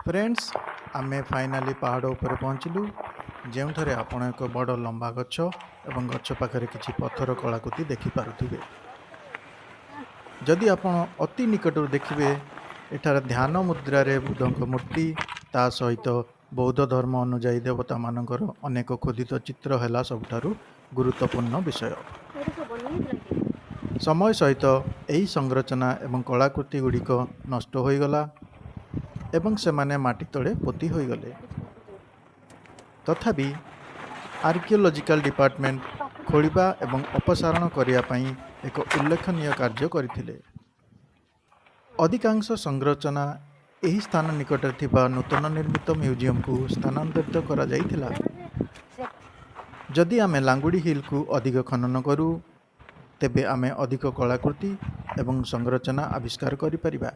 Friends, ଆମେ finally ପାହାଡ଼ ଉପରେ ପହଞ୍ଚିଲୁ, ଯେଉଁଠାରେ ଆପଣ ଏକ ବଡ଼ ଲମ୍ବା ଗଛ ଏବଂ ଗଛ ପାଖରେ କିଛି ପଥର କଳାକୃତି ଦେଖିପାରୁଥିବେ। ଯଦି ଆପଣ ଅତି ନିକଟରୁ ଦେଖିବେ, ଏଠାରେ ଧ୍ୟାନ ମୁଦ୍ରାରେ ବୁଦ୍ଧଙ୍କ ମୂର୍ତ୍ତି, ତା ସହିତ ବୌଦ୍ଧ ଧର୍ମ ଅନୁଯାୟୀ ଦେବତାମାନଙ୍କର ଅନେକ ଖୋଦିତ ଚିତ୍ର ହେଲା ସବୁଠାରୁ ଗୁରୁତ୍ୱପୂର୍ଣ୍ଣ ବିଷୟ। ସମୟ ସହିତ ଏହି ସଂରଚନା ଏବଂ କଳାକୃତି ଗୁଡ଼ିକ ନଷ୍ଟ ହୋଇଗଲା ଏବଂ ସେମାନେ ମାଟି ତଳେ ପୋତି ହୋଇଗଲେ। ତଥାପି ଆର୍କିଓଲୋଜିକାଲ ଡିପାର୍ଟମେଣ୍ଟ ଖୋଳିବା ଏବଂ ଅପସାରଣ କରିବା ପାଇଁ ଏକ ଉଲ୍ଲେଖନୀୟ କାର୍ଯ୍ୟ କରିଥିଲେ। ଅଧିକାଂଶ ସଂରଚନା ଏହି ସ୍ଥାନ ନିକଟରେ ଥିବା ନୂତନ ନିର୍ମିତ ମ୍ୟୁଜିୟମକୁ ସ୍ଥାନାନ୍ତରିତ କରାଯାଇଥିଲା। ଯଦି ଆମେ ଲାଙ୍ଗୁଡ଼ି ହିଲ୍କୁ ଅଧିକ ଖନନ କରୁ, ତେବେ ଆମେ ଅଧିକ କଳାକୃତି ଏବଂ ସଂରଚନା ଆବିଷ୍କାର କରିପାରିବା।